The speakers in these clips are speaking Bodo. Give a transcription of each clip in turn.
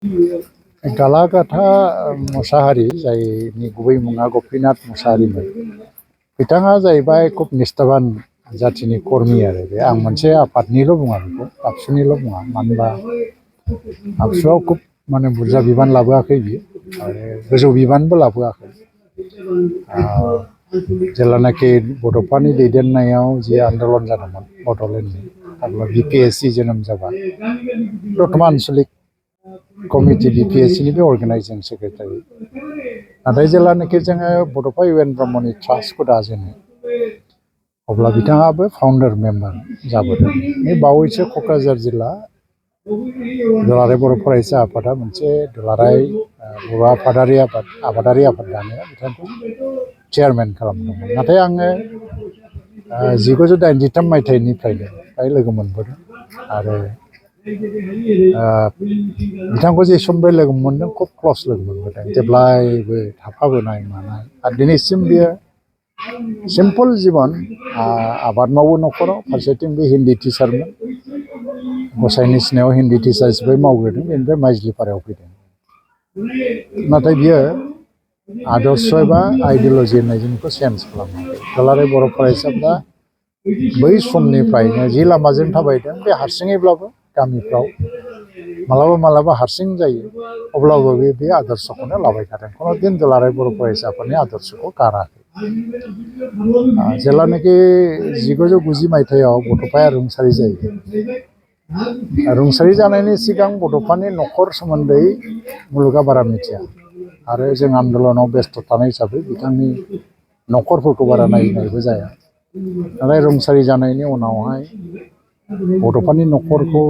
गालागाथा मोसाहारि जायनि गुबै मुङा गपिनाथ मोसाहारिमोन बिथाङा जाहैबाय खुब निष्ठाबान जाथिनि कर्मि आरो बे आं मोनसे आफादनिल' बुङा बेखौ आबसुनिल' बुङा मानो होनबा आबसुआव खुब माने बुरजा बिबान लाबोआखै बियो आरो गोजौ बिबानबो लाबोआखै जेब्लानाखि बड'फानि दैदेननायाव जि आन्दलन जादोंमोन बड'लेण्डनि अब्ला BPSC जोनोम जाबाय दतमा आन्सलिक कमिटि BPSCनि बे अर्गेनाइजिं सेक्रेटारि नाथाय जेब्लानाखि जोङो बड'फा UN ब्रह्मनि ट्रास्टखौ दाजेनो अब्ला बिथाङाबो फाउन्डार मेम्बार जाबोदों बे बावैसो क'क्राझार जिल्ला दुलाराय बर' फरायसा आफादा मोनसे दुलाराय बर' आफादारि आफाद दानायाव बिथांखौ चेयारमेन खालामदोंमोन नाथाय आङो 1993 मायथाइनिफ्रायनो फ्राय लोगो मोनबोदों आरो बिथांखौ जे समबो लोगो मोनदों खुब क्लस लोगो मोनबोदों जेब्लायबो थाफाबोनाय मानाय आरो दिनैसिम बियो सिम्पल जिबन आबाद मावो न'खराव फारसेथिं बे हिन्दी टिचारमोन गसाइनि सिनायाव हिन्दी टिचार हिसाबै मावग्रोदों बेनिफ्राय माइजलिपारायाव फैदों नाथाय बियो आदर्श एबा आइडिय'लजि होननायजों बेखौ चेन्ज खालामाखै दुलाराय बर' फरायसाफ्रा बै समनिफ्रायनो जि लामाजों थाबायदों बे हारसिङैब्लाबो गामिफ्राव मालाबा हारसिं जायो अब्लाबो बे आदर्शखौनो लाबाय थादों खुनु दिन दुलाराय बर' फरायसाफोरनि आदर्शखौ गाराखै जेब्लानाखि 1990 मायथाइयाव बड'फाया रुंसारि जायो रुंसारि जानायनि सिगां बड'फानि न'खर सोमोन्दै मुलुगा बारा मिथिया आरो जों आन्दलनाव बेस्थ' थानाय हिसाबै बिथांनि न'खरफोरखौ बारा नायनायबो जाया नाथाय रुंसारि जानायनि उनावहाय बड'फानि न'खरखौ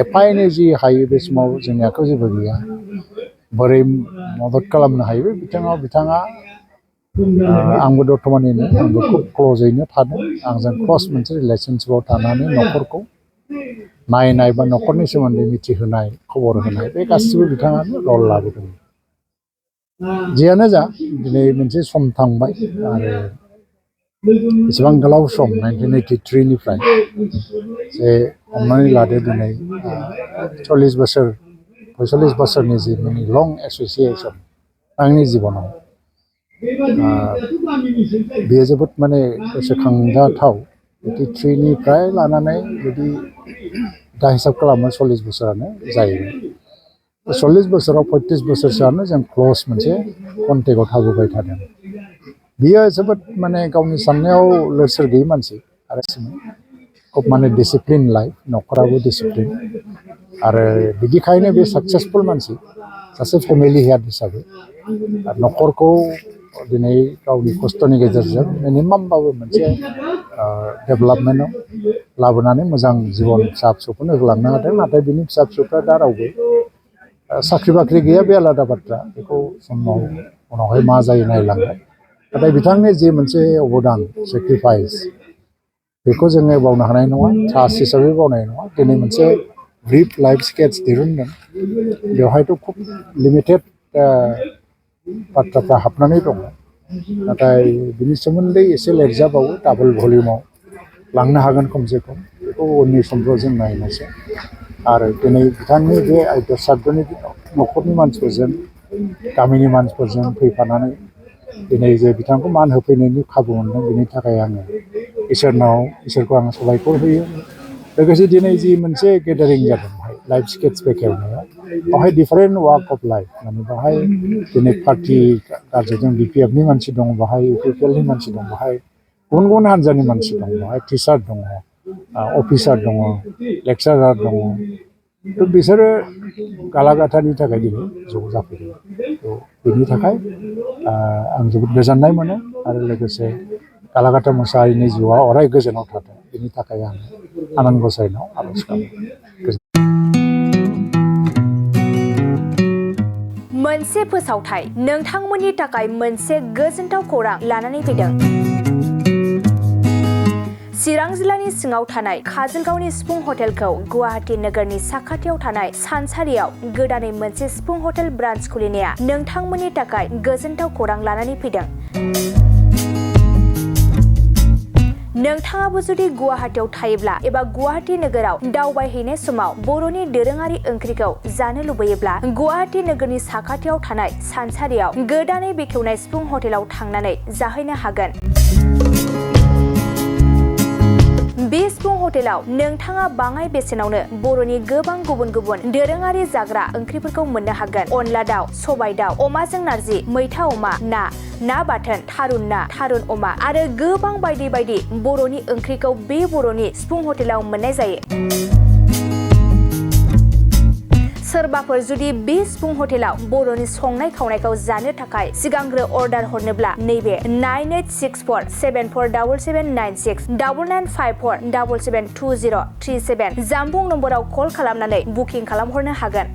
एफा एनै जि हायो बे समाव जोंनि आखायाव जेबो गैया बोरै मदद खालामनो हायो बिथाङा आंबो दतमानिनो आंबो खुब क्ल'जैनो थादों आंजों क्ल'स मोनसे रिलेसनशिपआव थानानै न'खरखौ नायनाय बा न'खरनि सोमोन्दै मिथिहोनाय खबर होनाय बे गासिबो बिथाङानो रल लाबोदों जियानो जा दिनै मोनसे सम थांबाय आरो एसेबां गोलाव सम 1983निफ्राय जे हमनानै लादो दिनै 45 बोसोरनि जि माने लं एस'सियेसन आंनि जिबनाव बेयो जोबोद माने गोसोखांजाथाव 83निफ्राय लानानै जुदि दा हिसाब खालामो 40 बोसोरानो जायो 40 बोसोराव 35 बोसोरसोआनो जों क्ल'ज मोनसे कन्टेक्टआव थाबोबाय थादों बियो जोबोद माने गावनि साननायाव लोरसोर गैयै मानसि आरो खुब माने डिसिप्लिन लाइफ न'खराबो डिसिप्लिन आरो बिदिखायनो बे साक्सेसफुल मानसि सासे फेमिलि हेड हिसाबै आरो न'खरखौ दिनै गावनि खस्थ'नि गेजेरजों मिनिमामबाबो मोनसे डेभेलपमेन्टआव लाबोनानै मोजां जिबन फिसा फिसौफोरनो होलांनो हादों नाथाय बिनि फिसा फिसौफ्रा दा रावबो साख्रि बाख्रि गैया बे आलादा बाथ्रा बेखौ समाव उनावहाय मा जायो नायलांबाय नाथाय बिथांनि जि मोनसे अबदान सेक्रिफाइस बेखौ जोङो बावनो हानाय नङा ट्रास्ट हिसाबै बावनाय नङा दिनै मोनसे ब्रिफ लाइफ स्केट्स दिहुनदों बेवहायथ' खुब लिमिटेड बाथ्राफ्रा हाबनानै दङ नाथाय बिनि सोमोन्दै एसे लिरजाबावो डाबल भलिउमाव लांनो हागोन खमसे खम बेखौ उननि समफ्राव जों नायनोसै आरो दिनै बिथांनि बे आइद्य साद्यनि दिनाव न'खरनि मानसिफोरजों गामिनि मानसिफोरजों फैफानानै दिनै जे बिथांखौ मान होफैनायनि खाबु मोनदों बेनि थाखाय आङो इसोरखौ आङो साबायखर होयो लोगोसे दिनै जि मोनसे गेदारिं जादों बेहाय लाइफ स्केट्स बेखेवनायाव बेवहाय डिफारेन्ट वाक अफ लाइफ माने बेवहाय दिनै पार्टि गारजेजों BPFनि मानसि दं बेवहाय UPPLनि मानसि दं बेवहाय गुबुन गुबुन हान्जानि मानसि दं बेवहाय टिचार दङ अफिसार दङ लेक्सारार दङ थ' बिसोरो गालागाथानि थाखाय दिनै ज' जाफैदों थ' बेनि थाखाय आं जोबोद गोजोननाय मोनो आरो लोगोसे गालागाथा मोसाहारिनि जिउआ अराय गोजोनाव थाथों बेनि थाखाय आं आनान गसाइनाव आर'ज खालामो मोनसे फोसावथाय नोंथांमोननि थाखाय मोनसे गोजोनथाव खौरां लानानै फैदों चिरां जिल्लानि सिङाव थानाय काजलगावनि सिफुं हटेलखौ गुवाहाटी नोगोरनि साखाथियाव थानाय सानसारियाव गोदानै मोनसे सिफुं हटेल ब्रान्च खुलिनाया नोंथांमोननि थाखाय गोजोनथाव खौरां लानानै फैदों नोंथाङाबो जुदि गुवाहाटीयाव थायोब्ला एबा गुवाहाटी नोगोराव दावबायहैनाय समाव बर'नि दोरोङारि ओंख्रिखौ जानो लुबैयोब्ला गुवाहाटी नोगोरनि साखाथियाव थानाय सानसारियाव गोदानै बेखेवनाय सिफुं हटेलाव थांनानै जाहैनो हागोन। बे सिफुं हटेलाव नोंथाङा बाङाय बेसेनावनो बर'नि गोबां गुबुन गुबुन दोरोङारि जाग्रा ओंख्रिफोरखौ मोननो हागोन। अनला दाउ, सबाय दाउ, अमाजों नारजि, मैथा अमा, ना बाथोन, थारुन अमा आरो गोबां बायदि बायदि बर'नि ओंख्रिखौ बे बर'नि सिफुं हटेलाव मोननाय जायो। सोरबाफोर जुदि बे सिफुं हटेलाव बर'नि संनाय खावनायखौ जानो थाखाय सिगांग्रो अर्डार हरनोब्ला नैबे 9864747796 9954772037 जामबुं नम्बराव कल खालामनानै बुकिं खालामहरनो हागोन।